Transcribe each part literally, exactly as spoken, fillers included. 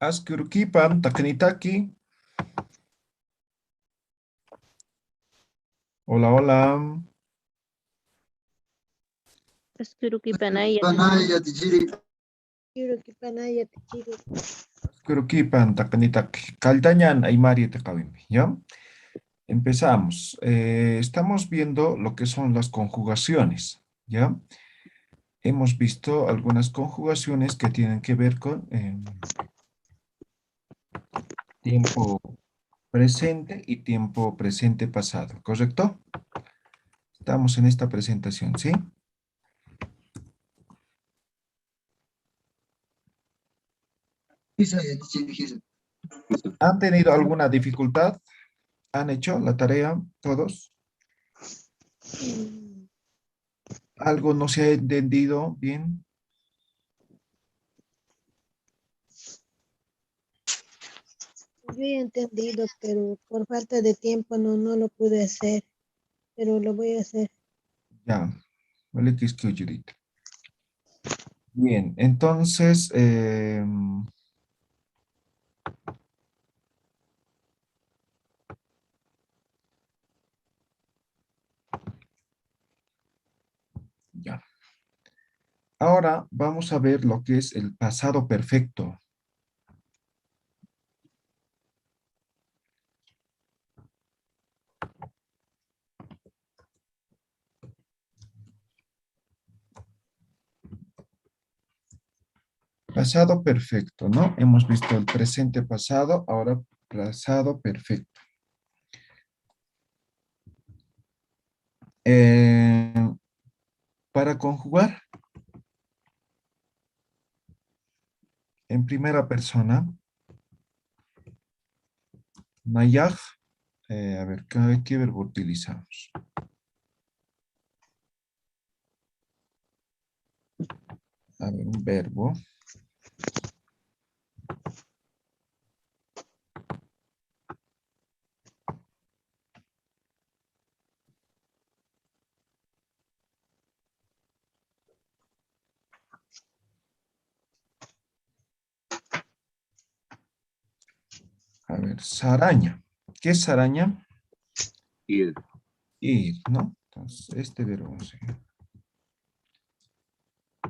Aski urukipan, taqinitaki. Hola, hola. Aski urukipan, ay, Panaya, tichiri. Aski urukipan, ay, tichiri. Aski urukipan, taqinitaki. Qalltañan aymar yatiqäwimpi, ¿ya? Empezamos. Eh, estamos viendo lo que son las conjugaciones, ¿ya? Hemos visto algunas conjugaciones que tienen que ver con, eh, tiempo presente y tiempo presente pasado, ¿correcto? Estamos en esta presentación, ¿sí? ¿Han tenido alguna dificultad? ¿Han hecho la tarea todos? ¿Algo no se ha entendido bien? Yo he entendido, pero por falta de tiempo no, no lo pude hacer, pero lo voy a hacer. Ya, vale que es que oyerita. Bien, entonces, em, ya. Ahora vamos a ver lo que es el pasado perfecto. Pasado perfecto, ¿no? Hemos visto el presente pasado, ahora pasado perfecto. Eh, para conjugar en primera persona, nayax, eh, a ver, ¿qué, qué verbo utilizamos? A ver, un verbo. A ver, saraña. ¿Qué es saraña? Ir. Ir, ¿no? Entonces, este verbo, sí.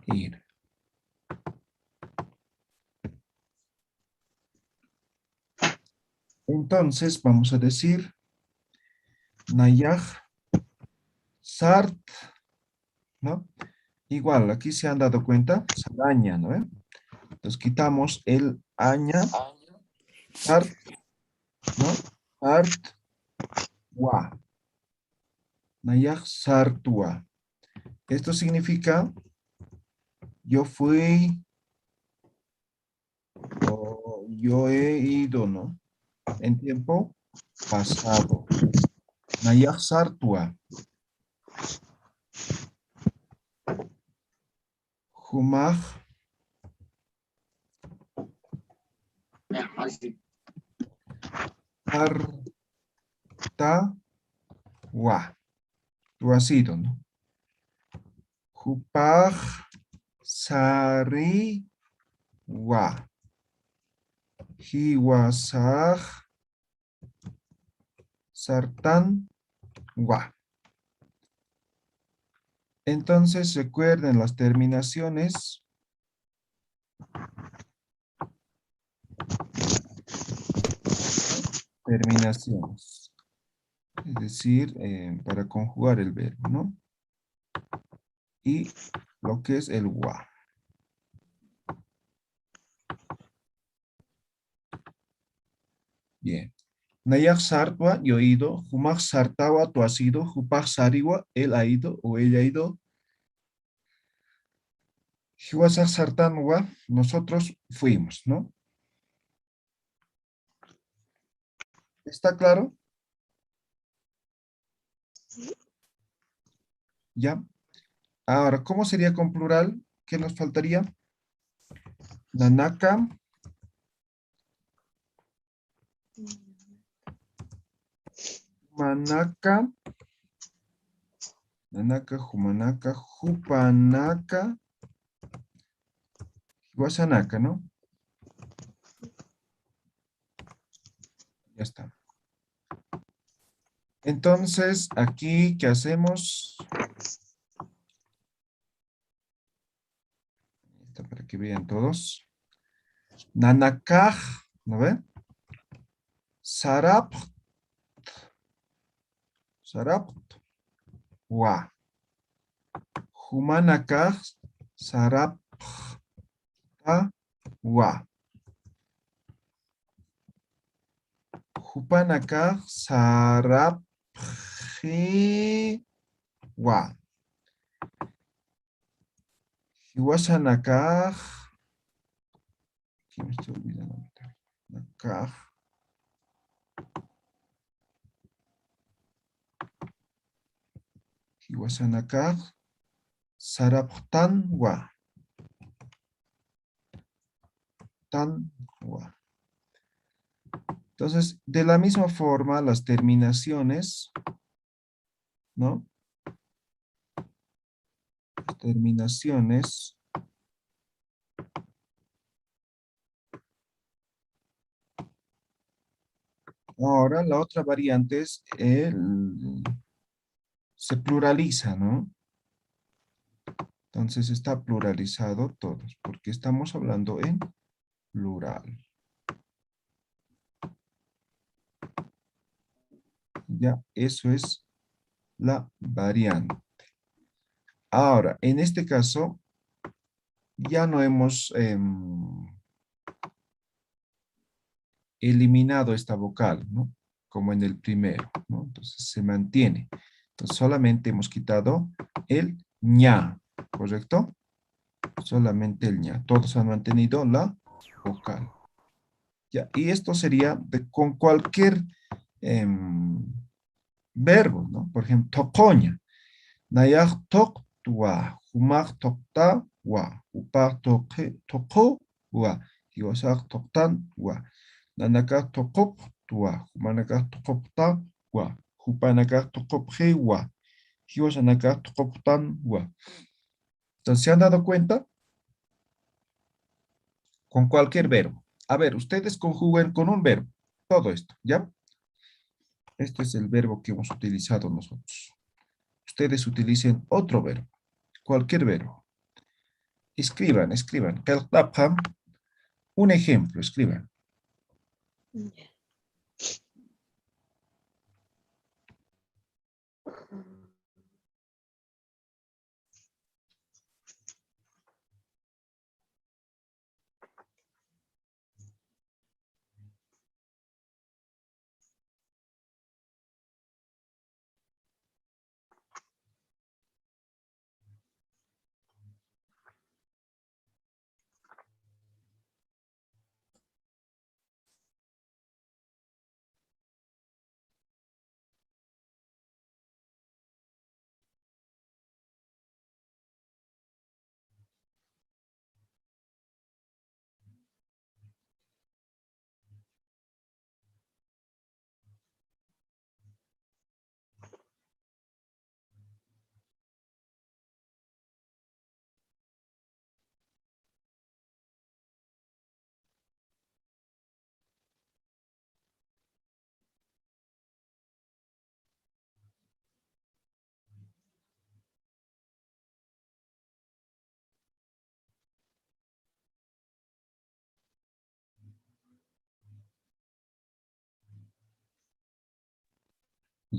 Ir. Entonces, vamos a decir, nayax sart, ¿no? Igual, aquí se han dado cuenta, saraña, ¿no ve? Entonces, quitamos el aña, sart, ¿no? Sartwa. Nayax sartwa. Esto significa, yo fui, o yo he ido, ¿no? En tiempo pasado. Nayax sartwa. Jumax sartawa. Tú has ido, ¿no? Jupax sariwa. Jiwasax sartanwa. Entonces, recuerden las terminaciones. Terminaciones. Es decir, eh, para conjugar el verbo, ¿no? Y lo que es el wa. Bien. Nayax sartwa, yo he ido. Jumax sartawa, tú has ido. Jupax sariwa, él ha ido o ella ha ido. Jiwasax sartanwa, nosotros fuimos, ¿no? ¿Está claro? ¿Ya? Ahora, ¿cómo sería con plural? ¿Qué nos faltaría? Nanaka. Jumanaka. Nanaka, jumanaka, jupanaka. Jiwasanaka, ¿no? está. Entonces, aquí, ¿qué hacemos? Esta para que vean todos. Nanakax, ¿no ve? Sarapxt. Sarapxt. Wa. Jumanakax sarapxta wa. Jupanakax sarapxi wa. Jiwasanakax. Aquí me estoy olvidando. Nakax. Jiwasanakax sarapxtan wa. Tan wa. Entonces, de la misma forma, las terminaciones, ¿no? Las terminaciones. Ahora, la otra variante es el, se pluraliza, ¿no? Entonces está pluralizado todos, porque estamos hablando en plural. Ya, eso es la variante. Ahora, en este caso, ya no hemos, em, eliminado esta vocal, ¿no? Como en el primero, ¿no? Entonces se mantiene. Entonces solamente hemos quitado el ña, ¿correcto? Solamente el ña. Todos han mantenido la vocal. Ya, y esto sería de, con cualquier, em, verbo, ¿no? Por ejemplo, thuquña. Nayax thuqtwa, jumax thuqtawa, jupax thuqi-, thuquwa, jiwasax thuqtanwa. Nanakax thuqupxtwa, jumanakax thuqupxtawa, jupanakax thuqupxiwa, jiwasanakax thuqupxtanwa. Entonces, ¿se han dado cuenta? Con cualquier verbo. A ver, ustedes conjuguen con un verbo. Todo esto, ¿ya? Este es el verbo que hemos utilizado nosotros. Ustedes utilicen otro verbo, cualquier verbo. Escriban, escriban. Qillqt'apxam, un ejemplo, escriban.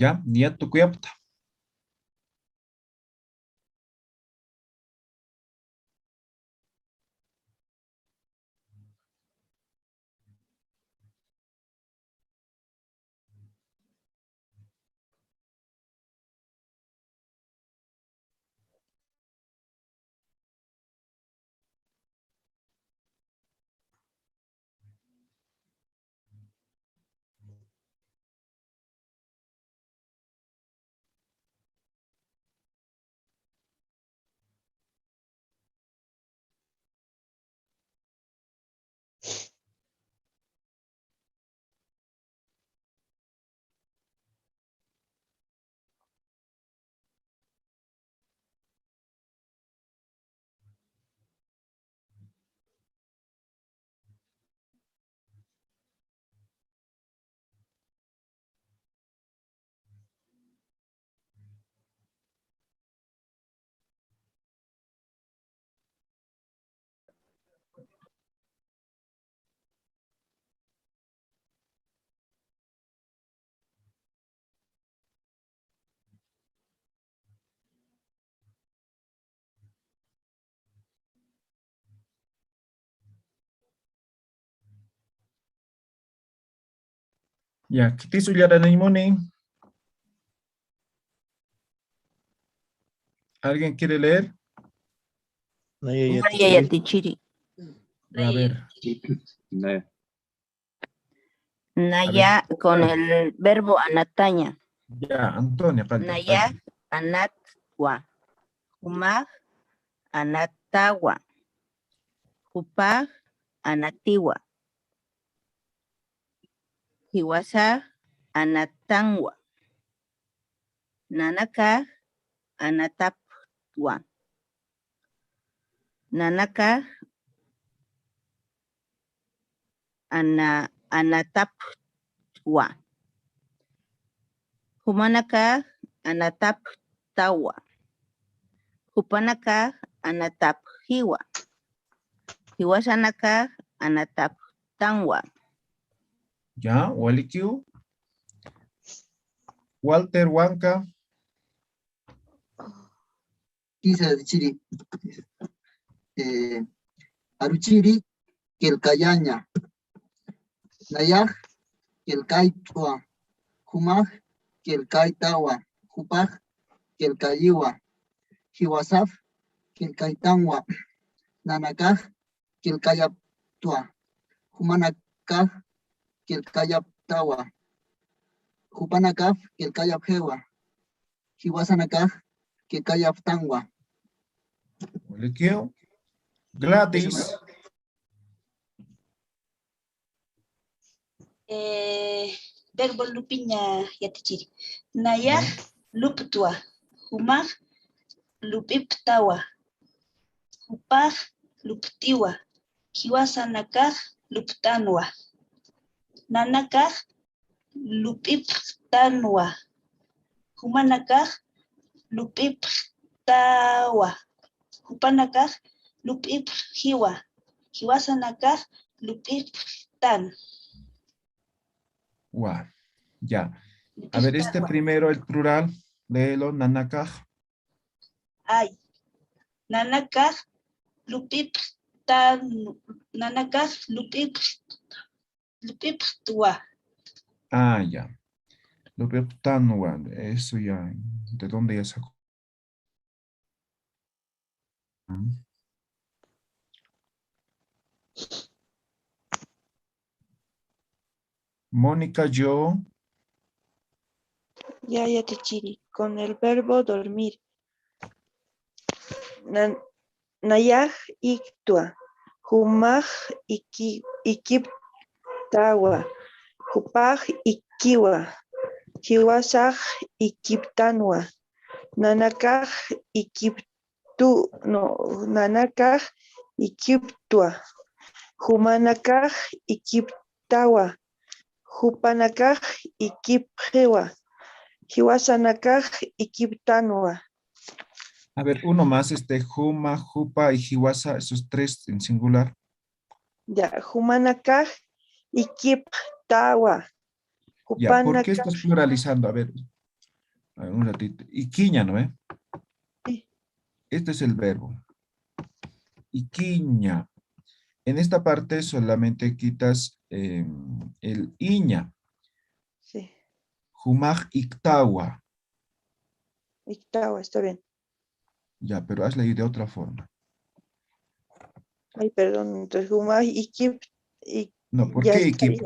Ya, niya tukuyapxta. Ya, khitis uyaranimuni. ¿Alguien quiere leer? Naya, ya, Naya, ya, tichiri. A ver. Naya. Naya con el verbo anataña. Ya, Antonia, falta, Naya falta. Anatwa. Jumax anatawa. Jupax anatiwa. Jiwasax anatanwa. Nanakax anatapxtwa. Nanakax ana-, anatapxtwa. Jumanakax anatapxtawa. Jupanakax anatapxiwa. Jiwasanakax anatapxtanwa. Ya, walikiw. Walter Wanka. Kisa chiri. Eh, aruchiri, qillqayaña. Nayax qillqaytwa. Jumax qillqaytawa. Jupax qillqayiwa. Jiwasaf qillqaytanwa. Nanakax qillqayaptwa. Jumanakax qillqayaptawa. Jupanakax qillqayapxiwa. Jiwasanakax qillqayaptanwa. Walikiw. Gladys. Eh, verbo lupiña yatichiri. Nayax luptwa, jumax lupiptawa, jupax luptiwa, jiwasanakax luptanwa. Nanakax lup'ipxtanwa. Jumanakax lup'ipxtawa. Jupanakax lup'ipxiwa. Jiwasanakax lup'ipxtan. Wa. Ya. A ver, este primero, el plural, léelo, nanakax. Ay. Nanakax lup'ipxtan, nanakax lup'ipx-, lup'ipxtwa. Ah, ya. Lup'ipxtanwa. Eso ya. ¿De dónde ya sacó? Mónica, yo. Ya, yatichiri. Con el verbo dormir. Nan-, nayax iktwa, jumax iki-, ikiptawa, jupax ikiwa, jiwasax ikiptanwa, nanakax ikiptu-, no, nanakax ikiptwa, jumanakax ikiptawa, jupanakax ikipxiwa, jiwasanakax ikiptanwa. A ver, uno más, este, juma, jupa y jiwasa, esos tres en singular. Ya, jumanakax ikipxtawa. Ya, ¿por qué estás pluralizando? A ver, a ver, un ratito. Ikiña, ¿no ve? Sí. Este es el verbo. Ikiña. En esta parte solamente quitas, em, el iña. Sí. Jumax iktawa. Iktawa, está bien. Ya, pero has leído de otra forma. Ay, perdón, entonces, jumax ikip-, ik-, no, ¿por qué ikip?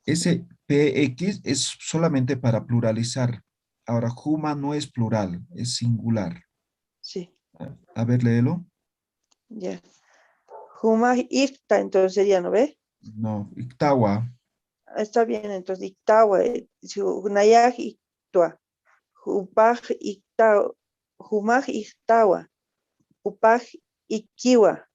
Ese P X es solamente para pluralizar. Ahora, juma no es plural, es singular. Sí. A, a ver, léelo. Ya. Jumax ikta, entonces sería, ¿no ve? No, iktawa. Está bien, entonces, iktawa, eh, si, nayax iktwa. Jupax ikta-, jumax iktawa. Jupax ikiwa.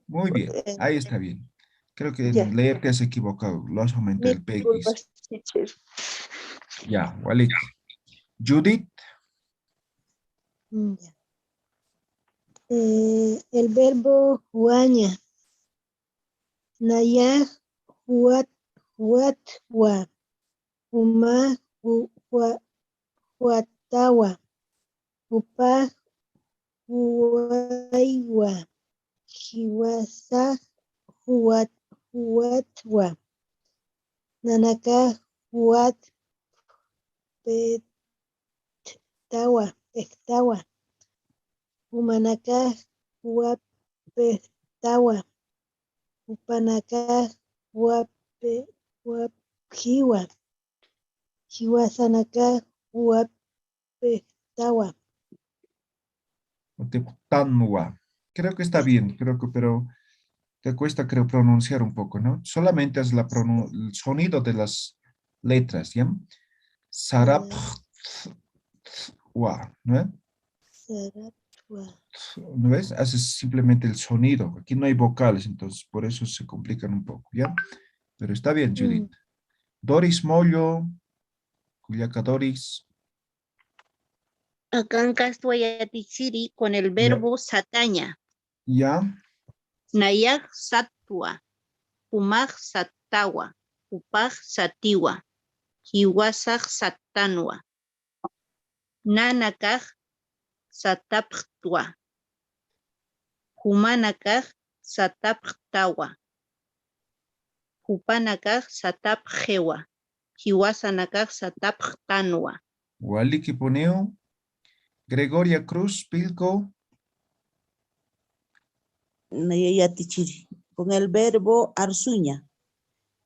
Muy bien, eh, ahí está bien. Creo que en leer te has equivocado, lo has aumentado el P X. Disculpas, teacher. Ya, walik. Judith. Mm, ya. Eh, el verbo juwaña. Nayax juwat-, juwatwa. Jumax ju-, juwa-, juwatawa. Jupax juwaywa. Jiwasax juwat-, juwatwa. Nanakax juwat p'ijtawa, p'ijtawa. Jumanakax juwat p'ijtawa. Jupanakax juwat p'i-, juwat jiwa. Jiwasanakax juwat p'ijtawa. Utipxtanwa. Creo que está bien, creo que, pero te cuesta, creo, pronunciar un poco, ¿no? Solamente es la pronun-, el sonido de las letras, ¿ya? Sarapxtwa, ¿no es? Sarapxtwa. ¿No ves? Haces simplemente el sonido. Aquí no hay vocales, entonces por eso se complican un poco, ¿ya? Pero está bien, Judith. Mm. Doris Mollo, kullaka Doris. Akankastwa yatichiri con el verbo sataña. Ya. Nayax sattwa, jumax sattawa, jupax sattiwa, jiwasax sattanwa. Nanakax satapxtwa, jumanakax satapxtawa, jupanakax satapxiwa, jiwasanakax satapxtanwa. Walikipuniw. Gregoria Cruz Pilco. Naya yatichiri. Con el verbo arsuña.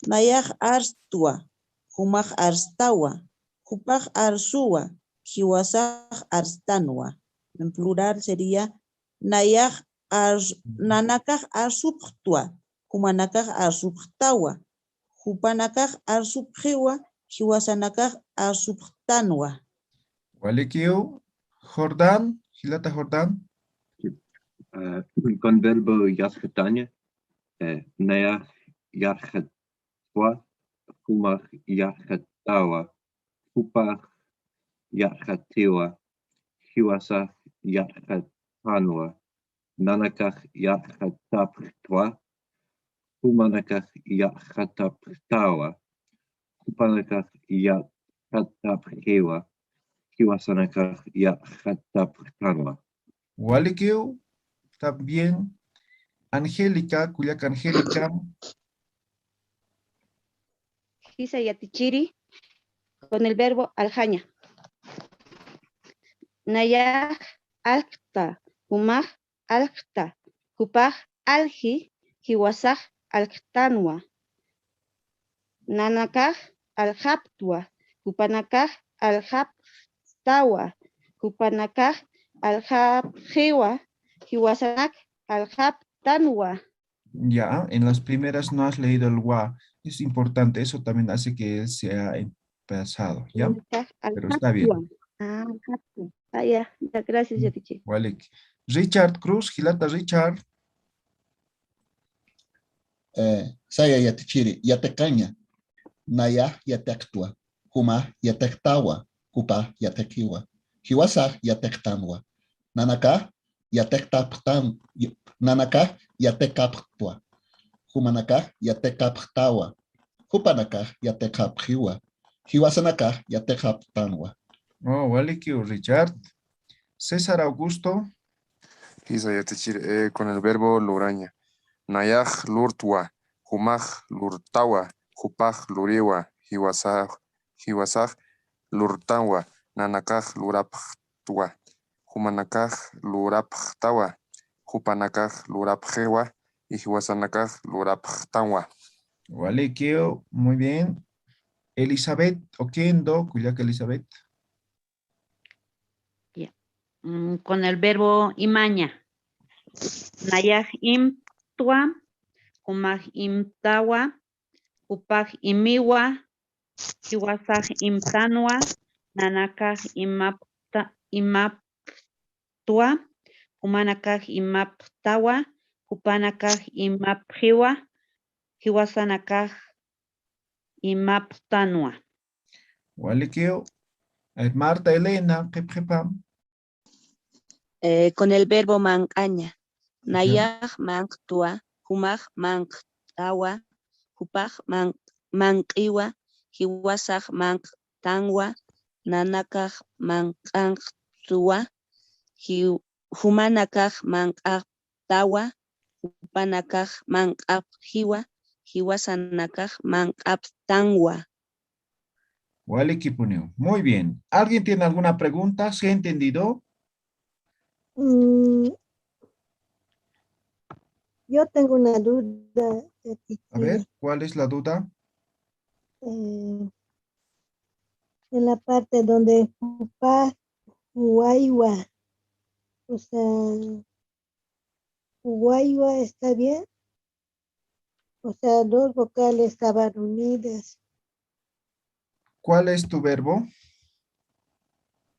Nayax arstwa, jumax arstawa, jupax arsuwa, jiwasax arstanwa. En plural sería, nayax ars-, nanakax arsupxtwa, jumanakax arsupxtawa, jupanakax arsupxiwa, jiwasanakax arsupxtanwa. Walikiw, Jordán, jilata Jordán. Sí. Ah, con verbo yarxataña, eh, nayax yarxatwa, jumax yarxatawa, jupax yarxatiwa, jiwasax yarxatanwa, nanakax yarxatapxtwa, jumanakax yarxatapxtawa, jupanakax yarxatapxiwa, jiwasanakax yarxatapxtanwa. Walikiw, también Angélica, kullaka Angélica. Jisa yatichiri, con el verbo aljaña. Nayax alkta, jumax alkta, jupax alji, jiwasax alktanwa. Nanakax aljaptwa, jupanakax aljapxtawa, jupanakax aljapxiwa, jiwasanak aljaptanwa. Ya, en las primeras no has leído el wa. Es importante, eso también hace que sea en pasado, ¿ya? Pero está bien. Ah, ya, ya, gracias, yatichiri. Walik. Richard Cruz, jilata Richard. Eh, saya yatichiri, yatiqaña. Nayax yatiqtwa, jumax yatiqtawa, jupax yatiqiwa, jiwasax yatiqtanwa. Nanakax yatiqtapxtan, nanakax yatiqapxtwa, jumanakax yatiqapxtawa, jupanakax yatiqapxiwa, jiwasanakax yatiqapxtanwa. Oh, walikiw, Richard. César Augusto. Jisa yatichiri, eh, con el verbo luraña. Nayax lurtwa, jumax lurtawa, jupax luriwa, jiwasax, jiwasax lurtanwa, nanakax lurapxtwa, jumanakax lurapxtawa, jupanakax lurapxiwa, y jiwasanakax lurapxtanwa. Walikiw, muy bien. Elizabeth Oquendo, kullaka Elizabeth. Ya. Mm, con el verbo imaña. Nayax imtwa, jumax imtawa, jupax imiwa, jiwasax imtanwa, nanakax imapta-, imaptwa, jumanakax imaptawa, jupanakax imapxiwa, jiwasanakax imaptanwa. Walikiw. Eh, Marta Elena, qhipqhipa. Eh, con el verbo manq'aña. Ujú. Nayax manq'twa, jumax manq'tawa, jupax manq-, manq'iwa, jiwasax manq'tanwa, nanakax manq'anqtwa, jiw-, jumanakax manq'aptawa, jupanakax manq'apxiwa, jiwasanakax manq'aptanwa. Walikipuniw. Muy bien. ¿Alguien tiene alguna pregunta? ¿Se ha entendido? Mm, yo tengo una duda, eh, A ver, teacher. ¿cuál es la duda? Eh, en la parte donde jupa, huaywa, o sea, huaywa está bien, o sea, dos vocales estaban unidas. ¿Cuál es tu verbo?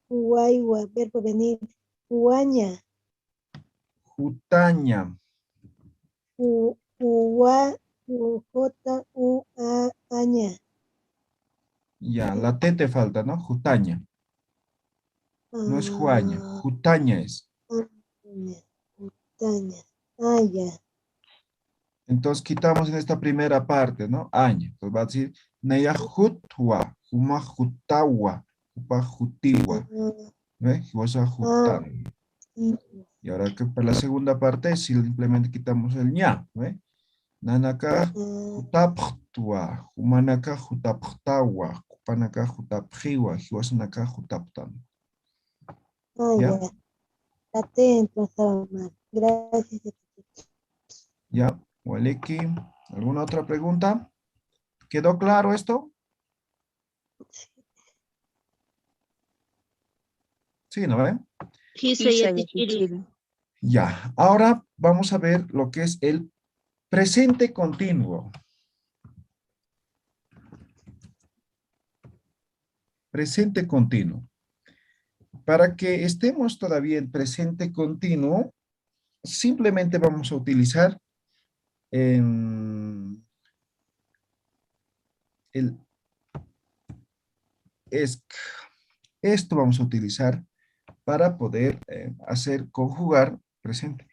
Huaywa, verbo venir. Huaña. Jutaña. U, uwa, u, jota, u, a, aña. Ya, la T te falta, ¿no? Jutaña. No es juaña, Ah, jutaña es. aña, jutaña. Ah, ya. Entonces quitamos en esta primera parte, ¿no? Aña. Entonces va a decir, naya jutwa, juma jutawa, jupa jutiwa. Ah, ¿Ve? Jiwasa jutawa. mm, Y ahora que para la segunda parte simplemente quitamos el ña, ¿ve? Nanaka mm, jutapxtwa, jumanaka jutapxtawa, jupanaka jutapxiwa, jiwasanaka jutaptan. ah, ¿Ya? Ya. Atento, estaba mal. Gracias. Ya, waliki. ¿Alguna otra pregunta? ¿Quedó claro esto? Sí, ¿no ve? Jisa, ya, teacher. Ya, ahora vamos a ver lo que es el presente continuo. Presente continuo. Para que estemos todavía en presente continuo, simplemente vamos a utilizar em, el esc. Esto vamos a utilizar para poder eh, hacer conjugar presente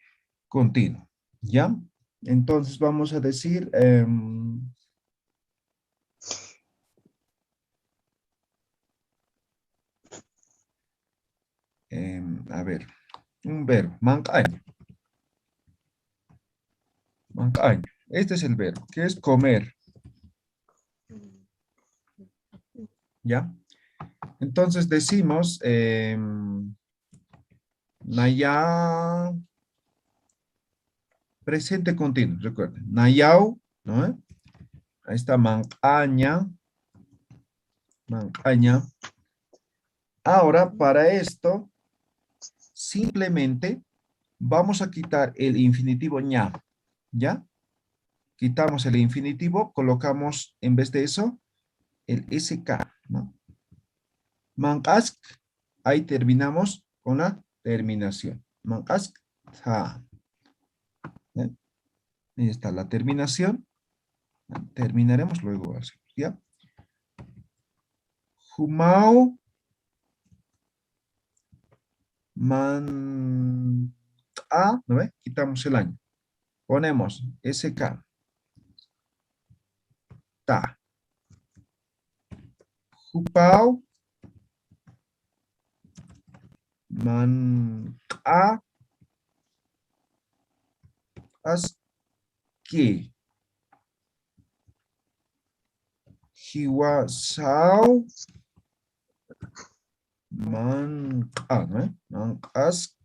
continuo. ¿Ya? Entonces vamos a decir, em, em, a ver, un verbo, manq'aña. Manq'aña. Este es el verbo, que es comer. ¿Ya? Entonces decimos, em, naya, presente continuo, recuerden. Nayau, ¿no? Ahí está, manq'aña. Manq'aña. Ahora, para esto, simplemente vamos a quitar el infinitivo ña, ¿ya? Quitamos el infinitivo, colocamos en vez de eso el S K, ¿no? Manq'ask, ahí terminamos con la terminación. Manq'ask, ta. ¿Eh? Ahí está la terminación. Terminaremos luego, hacemos, ¿ya? Jumau manq'a, ¿no ve? Quitamos el año. Ponemos S K. Ta. Jupau manq'a aski. Jiwasaw manq'a, ¿no? Manq'asktan.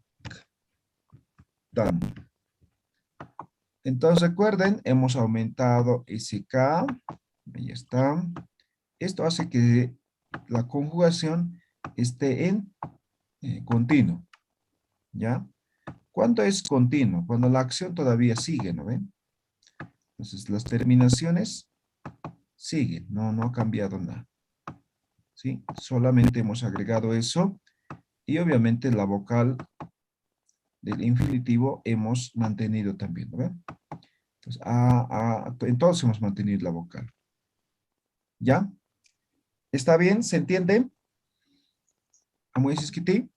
Entonces recuerden, hemos aumentado S K. Ahí está. Esto hace que la conjugación esté en eh, continuo. ¿Ya? ¿Cuándo es continuo? Cuando la acción todavía sigue, ¿no ven? Entonces, las terminaciones siguen, no, no ha cambiado nada. ¿Sí? Solamente hemos agregado eso y obviamente la vocal del infinitivo hemos mantenido también, ¿no ven? Entonces, ah, ah, entonces hemos mantenido la vocal. ¿Ya? ¿Está bien? ¿Se entiende? ¿Amuy siskiti?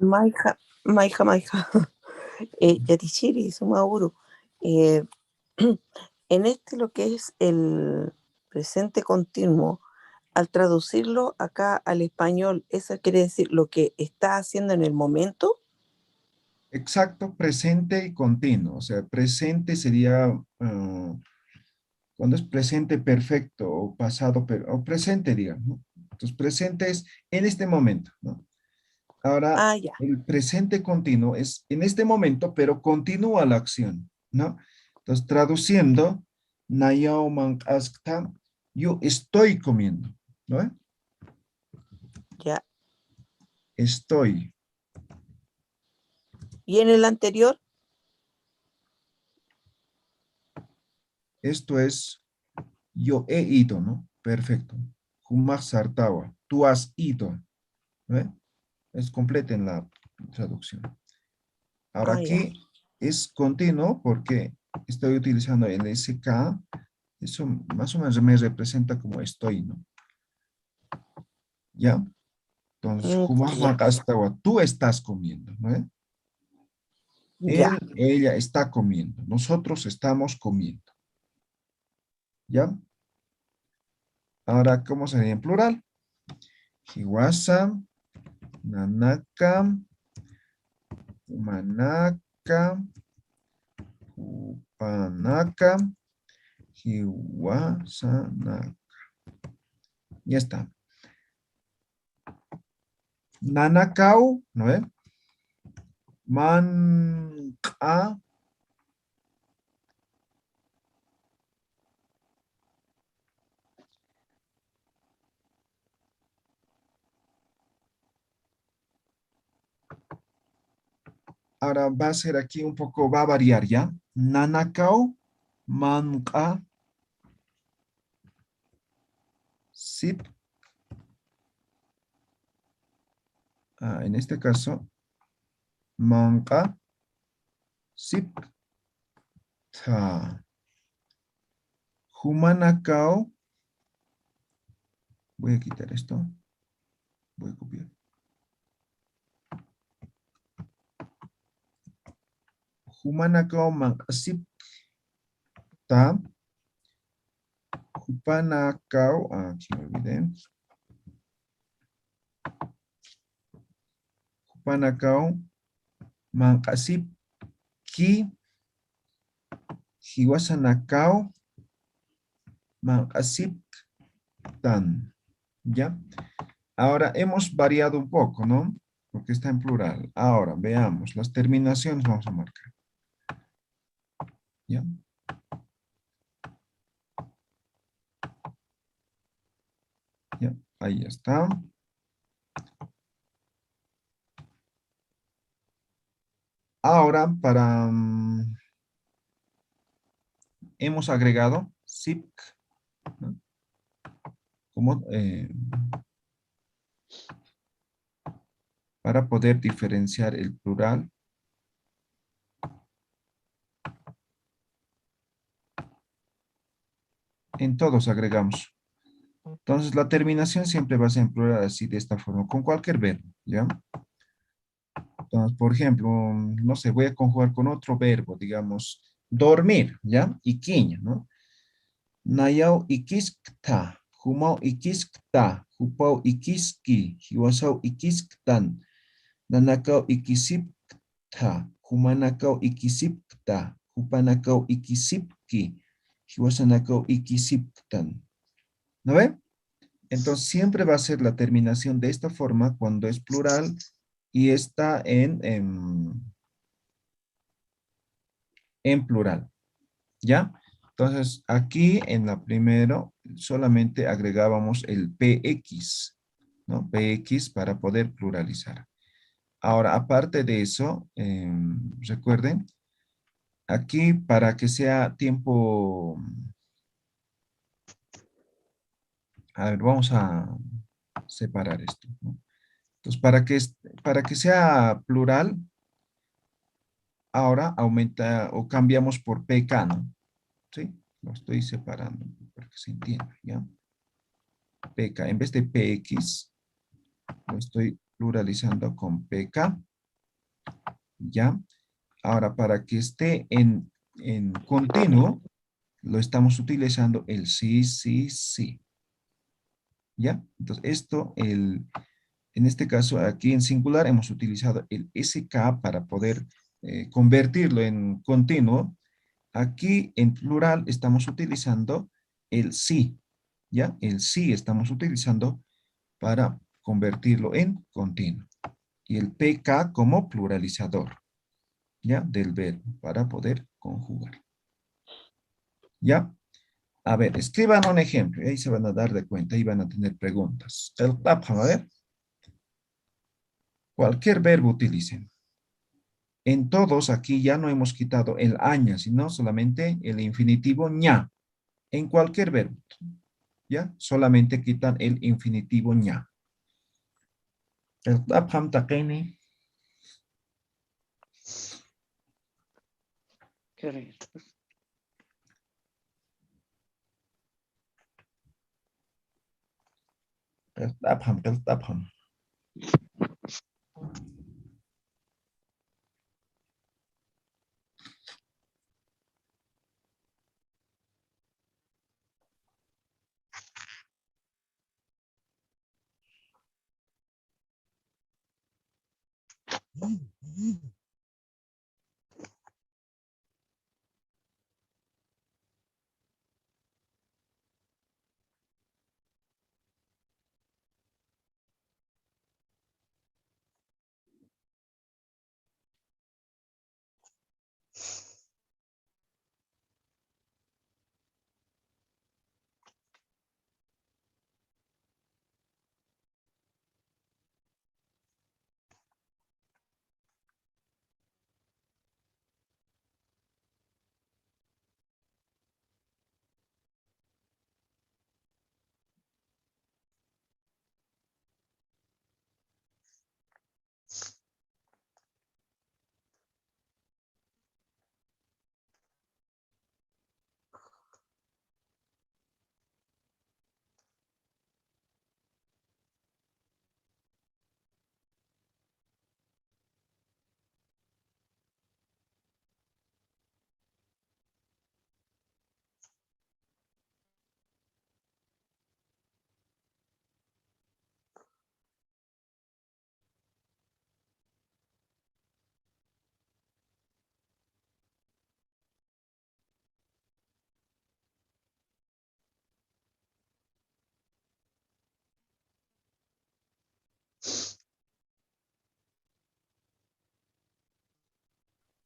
Mayja, mayja, mayja. Eh, yatichiri, suma uru. Eh, en este lo que es el presente continuo, al traducirlo acá al español, ¿eso quiere decir lo que está haciendo en el momento? Exacto, presente y continuo. O sea, presente sería, ah, cuando es presente perfecto o pasado per- o presente, digamos, ¿no? Entonces, presente es en este momento, ¿no? Ahora, Ah, ya. el presente continuo es en este momento, pero continúa la acción, ¿no? Entonces, traduciendo, nayaw manq'askta, yo estoy comiendo, ¿no? Ya. Estoy. ¿Y en el anterior? Esto es, yo he ido, ¿no? Perfecto. Jumax sartawa, tú has ido. ¿Ve? Es completa en la traducción. Ahora Ah, ya. Aquí es continuo porque estoy utilizando el S K. Eso más o menos me representa como estoy, ¿no? ¿Ya? Entonces, Mm, jumax ya. manq'astawa, tú estás comiendo, ¿no? ¿Eh? Ya. Él, ella está comiendo. Nosotros estamos comiendo. ¿Ya? Ahora, ¿cómo sería en plural? Jiwasa, nanaka, jumanaka, jupanaka, jiwasanaka. Ya está. Nanakaw, ¿no ve? Manq'a. Ahora va a ser aquí un poco, va a variar, ¿ya? Nanakaw, manq'a, sip. Ah, en este caso, manq'a, sip, ta. Jumanakaw. Voy a quitar esto. Voy a copiar. Jumanakaw manq'asipkta. Jupanakaw, ah, aquí me olvidé. Jupanakaw manq'asipki, jiwasanakaw manq'asipktan. ¿Ya? Ahora hemos variado un poco, ¿no? Porque está en plural. Ahora veamos las terminaciones, vamos a marcar. ¿Ya? Ya, ahí está. Ahora, para, mm, hemos agregado sipk, ¿no? Como, eh, para poder diferenciar el plural. En todos agregamos. Entonces, la terminación siempre va a ser en plural, así de esta forma, con cualquier verbo, ¿ya? Entonces, por ejemplo, no sé, voy a conjugar con otro verbo, digamos, dormir, ¿ya? Ikiña, ¿no? Nayaw ikiskta, jumaw ikiskta, jupaw ikiski, jiwasaw ikisktan, nanakaw ikisipkta, jumanakaw ikisipkta, jupanakaw ikisipki, jiwasanakaw ikisipktan. ¿No ve? Entonces siempre va a ser la terminación de esta forma cuando es plural y está en, en, en plural. ¿Ya? Entonces aquí en la primero solamente agregábamos el P X, ¿no? P X para poder pluralizar. Ahora, aparte de eso, em, recuerden, aquí para que sea tiempo, a ver, vamos a separar esto, ¿no? Entonces, para que, es- para que sea plural, ahora aumenta o cambiamos por P K, ¿no? ¿Sí? Lo estoy separando para que se entienda, ¿ya? P K, en vez de P X, lo estoy pluralizando con P K, ¿ya? Ahora, para que esté en, en continuo, lo estamos utilizando el sí, sí, sí. ¿Ya? Entonces, esto, el, En este caso, aquí en singular hemos utilizado el S K para poder eh, convertirlo en continuo. Aquí en plural estamos utilizando el si, ¿ya? El si estamos utilizando para convertirlo en continuo. Y el P K como pluralizador, ¿ya? Del verbo para poder conjugar. ¿Ya? A ver, escriban un ejemplo y ahí se van a dar de cuenta y van a tener preguntas. Qillqt'apxam, a ver. Cualquier verbo utilicen. En todos aquí ya no hemos quitado el aña, sino solamente el infinitivo ña. En cualquier verbo, ¿ya? Solamente quitan el infinitivo ña. Qillqt'apxam taqini. Qillqt'apxam, qillqt'apxam.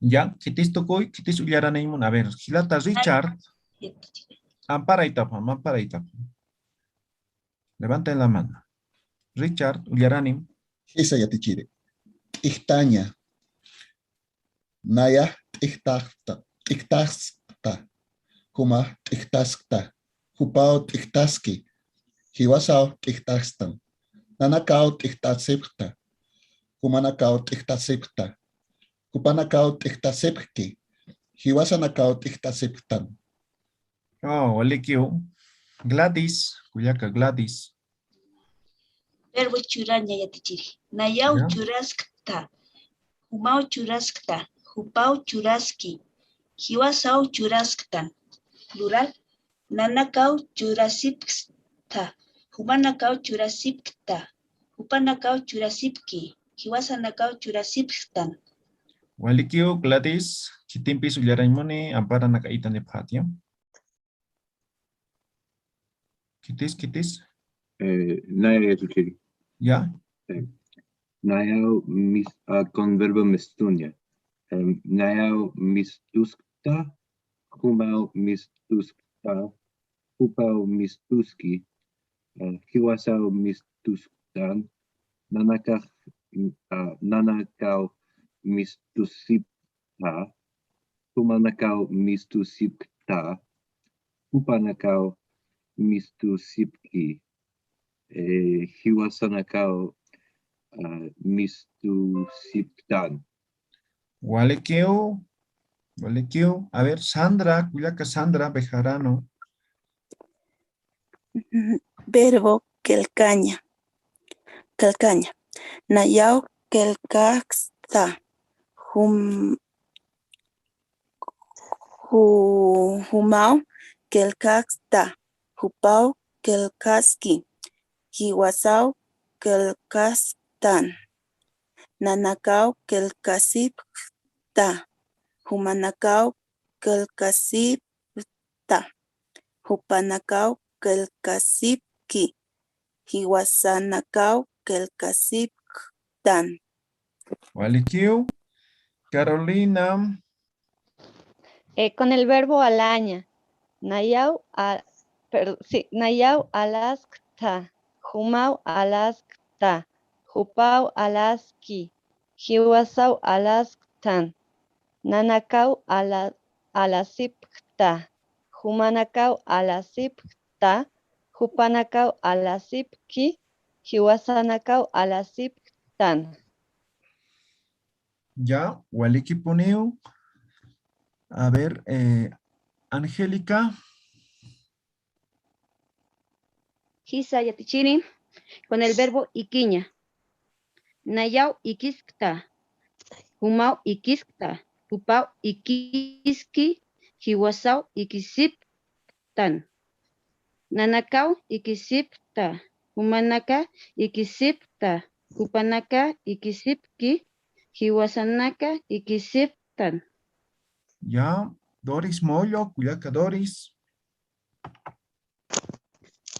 Ya, khitis tukuy, khitis ullaranaymun. A ver, jilata Richard. Amparaytapxam, amparaytapxam. Levanten la mano. Richard, ullaranim. Jisa yatichiri. T'ijtaña. Naya t'ijtaskta, t'ijtaskta. Juma t'ijtaskta. Jupaw t'ijtaski. Jiwasaw t'ijtastan. Nanakaw t'ijtasipxta. Jumanakaw t'ijtasipxta. Jupanakaw t'ijtasipxki. Jiwasanakaw t'ijtasipxtan. Oh, walikiw. Gladys, kullaka Gladys. Verbo churaña yatichiri. Nayaw Ya. churaskta, jumaw churaskta, jupaw churaski, jiwasaw churasktan. Plural, nanakaw churasipksta, jumanakaw churasipkta, jupanakaw churasipki, jiwasanakaw churasipktan. Walikiw Gladys, khitimpis ullarañmuni, amparanaka itanipxäti. Khitis, khitis. Eh, naya yatichiri. Ya. Eh, nayaw mis, ah, con verbo mistuña. Eh, nayaw mistuskta, jumaw mistuskta, jupaw mistuski, eh, jiwasaw mistusktan, nanakax, ah, nanakaw mistusip, ta, jumanakaw mistusipkta, jupanakaw mistusipki, eh, jiwasanakaw, ah, mistusipktan. Walikiw, walikiw. A ver, Sandra, kullaka Sandra Bejarano. Verbo qillqaña. Qillqaña. Nayaw qillqaskta. Jum-, ju-, jumaw qillqaskta. Jupaw qillqaski. Jiwasaw qillqas-, qillqasipktan. Nanakaw qillqasipkta. Jumanakaw qillqasipkta. Jupanakaw qillqasipki. Jiwasanakaw qillqasipktan. Walikiw. Carolina. Eh, con el verbo alaña. Nayaw, a-, per-, sí, nayaw alaskta, jumaw alaskta, jupaw alaski, jiwasaw alasktan, nanakaw ala-, alasipkta, jumanakaw alasipkta, jupanakaw alasipki, jiwasanakaw alasipktan. Ya, walikipuniw. A ver, eh, Angélica. Jisa yatichiri, con el verbo ikiña. Nayaw ikiskta, jumaw ikiskta, jupaw ikiski, jiwasaw ikisipktan. Nanakaw ikisipkta, jumanaka ikisipkta, jupanaka ikisipki, jiwasanaka ikisipktan. Ya, Doris Mollo, kullaka Doris.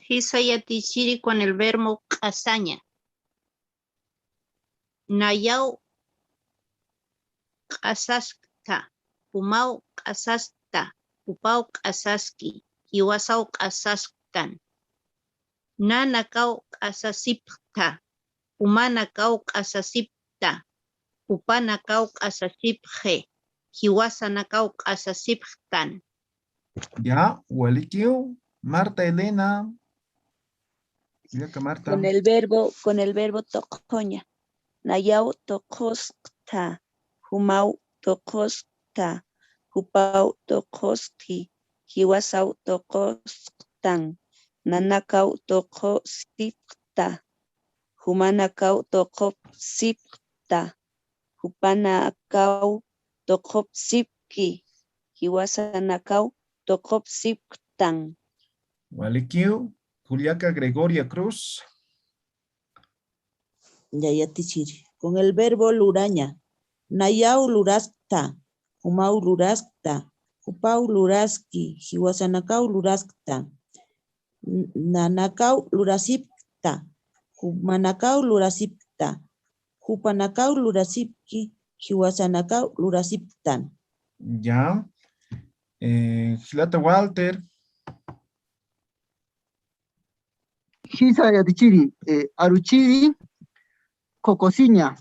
Jisa yatichiri con el verbo q'asaña. Nayaw q'asaskta, jumaw q'asaskta, jupaw q'asaski, jiwasaw q'asasktan. Nanakaw q'asasipkta, jumanakaw q'asasipkta, jupanakaw q'asasipxi, jiwasanakaw q'asasipktan. Ya, walikiw, Marta Elena. Kullaka Marta. Con el verbo, con el verbo tuqhuña. Nayaw tuqhuskta, jumaw tuqhuskta, jupaw tuqhuski, jiwasaw tuqhusktan, nanakaw tuqhusipkta, jumanakaw tuqhusipkta, jupanakaw tuqhusipki, jiwasanakaw tuqhusipktan. Walikiw, kullaka Gregoria Cruz. Ya yatichiri. Con el verbo luraña. Nayaw luraskta, jumaw luraskta, jupaw luraski, jiwasanakaw luraskta. N-, nanakaw lurasipkta, jumanakaw lurasipkta, jupanakaw lurasipki, jiwasanakaw lurasipktan. Ya. Eh, jilata Walter. Jisa yatichiri, eh, aruchiri, kokosiña.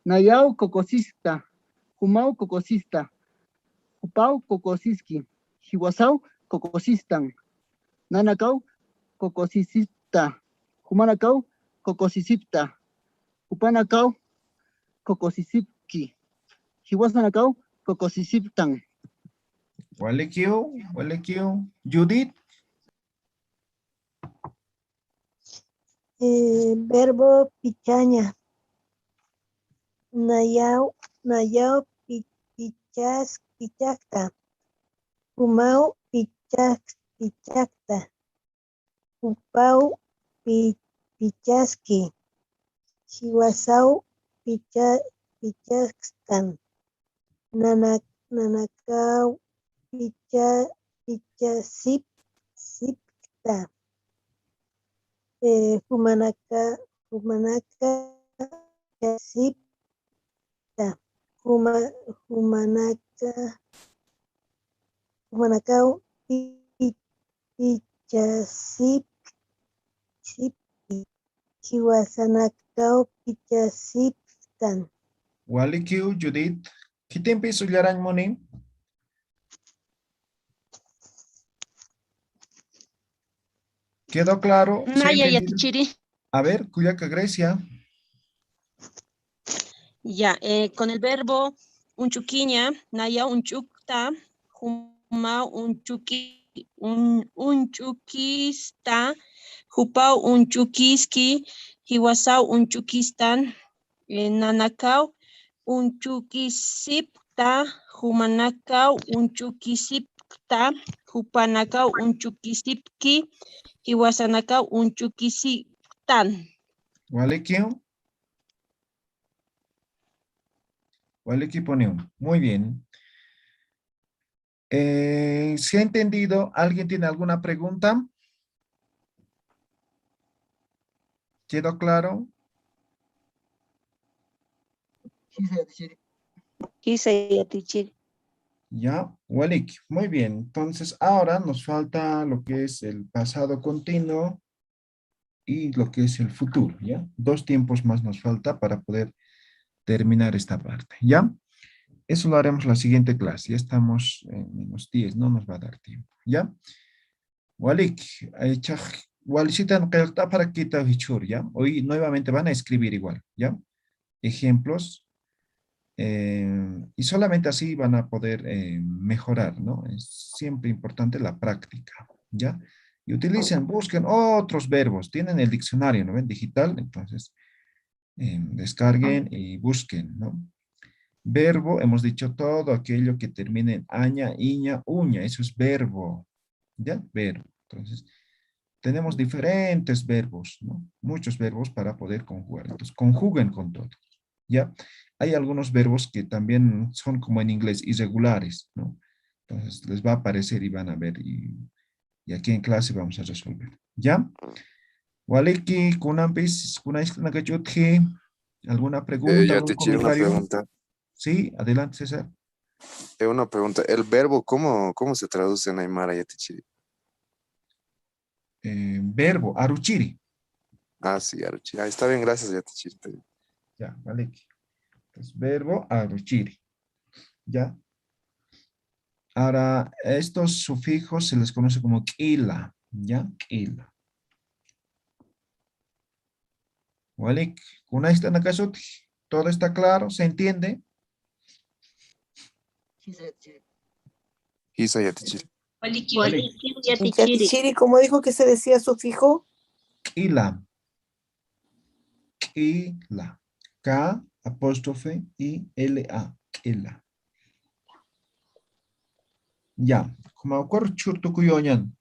Nayaw kokosista, jumaw kokosista, jupaw kokosiski, jiwasaw kokosistan, nanakaw kokosisipta, jumanakaw kokosisipta, jupanakaw kokosisipki, jiwasanakaw kokosisiptan. Walikiw, walikiw. Judith. Eh, verbo pichaña. Nayaw, nayaw pi-, pichas-, pichakta. Jumaw pichas-, pichakta. Jupaw pi-, pichaski. Jiwasaw picha-, pichasktan. Nana-, nanakaw picha-, pichasip-, sipkta. Eh, jumanaka-, jumanaka pichasipkta. Juma-, jumanaka-, jumanakaw pi-, pichasip-, sipki. Jiwasanakaw pichasipktan. Walikiw, Judith. ¿Khitimpis ullarañ muni? ¿Quedó claro? ¿Se ha entendido? Naya yatichiri. A ver, kullaka Grecia. Ya, eh, con el verbo uñch'ukiña, nayaw uñch'ukta, jumaw uñch'uki-, un-, uñch'ukista, jupaw uñch'ukiski, jiwasaw uñch'ukistan, eh, nanakaw uñch'ukisipkta, jumanakaw uñch'ukisipkta, jupanakaw uñch'ukisipki, jiwasanakaw uñch'ukisipktan. Walikiw. Walikipuniw. Muy bien. Eh, ¿se ha entendido? ¿Alguien tiene alguna pregunta? ¿Quedó claro? Jisa yatichiri. Ya, walik. Muy bien. Entonces, ahora nos falta lo que es el pasado continuo y lo que es el futuro, ¿ya? Dos tiempos más nos falta para poder terminar esta parte, ¿ya? Eso lo haremos la siguiente clase. Ya estamos en menos diez, no nos va a dar tiempo, ¿ya? Walik, eh, chaj, walisitan qillqt'aparakita jichhur, ¿ya? Hoy nuevamente van a escribir igual, ¿ya? Ejemplos. Eh, y solamente así van a poder eh, mejorar, ¿no? Es siempre importante la práctica, ¿ya? Y utilicen, busquen otros verbos. Tienen el diccionario, ¿no ven? Digital, entonces eh, descarguen y busquen, ¿no? Verbo, hemos dicho todo aquello que termine en aña, iña, uña, eso es verbo, ¿ya? Verbo. Entonces, tenemos diferentes verbos, ¿no? Muchos verbos para poder conjugar. Entonces, conjuguen con todo, ¿ya? Hay algunos verbos que también son como en inglés, irregulares, ¿no? Entonces, les va a aparecer y van a ver. Y, y aquí en clase vamos a resolver, ¿ya? Waliki, kunampis, kunaystanakach utji. ¿Alguna pregunta, Eh, algún yatichiri, una comentario? Pregunta. Sí, adelante, César. Eh, una pregunta. ¿El verbo cómo, cómo se traduce en aymara, yatichiri? Eh, verbo, aruchiri. Ah, sí, aruchiri. Ah, está bien, gracias, yatichiri. Está bien. Ya, waliki. Entonces, verbo, aruchiri. ¿Ya? Ahora, estos sufijos se les conoce como k'ila, ¿ya? K'ila. Walik, kunaystanakach utji. ¿Todo está claro? ¿Se entiende? Jisa, yatichiri. Waliki, waliki, yatichiri. Yatichiri, ¿cómo dijo que se decía sufijo? K'ila. K'ila. K apóstrofe I L A. K'ila. Ya. Como acuerdo churtukuyoñan.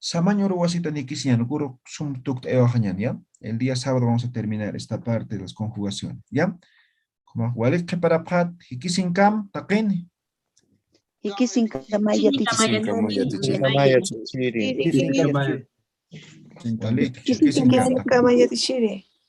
Samañuru wasita nikisiñan, ukuru sum tukt'ayawaxañan, ¿ya? El día sábado vamos a terminar esta parte de las conjugaciones, ¿ya? Como walik qhiparapxat, jikisinkam, taqini. Jikisinkama yatichiri. Jikisinkama yatichiri. Walik, jikisinkam, taqini. Jikisinkama yatichiri.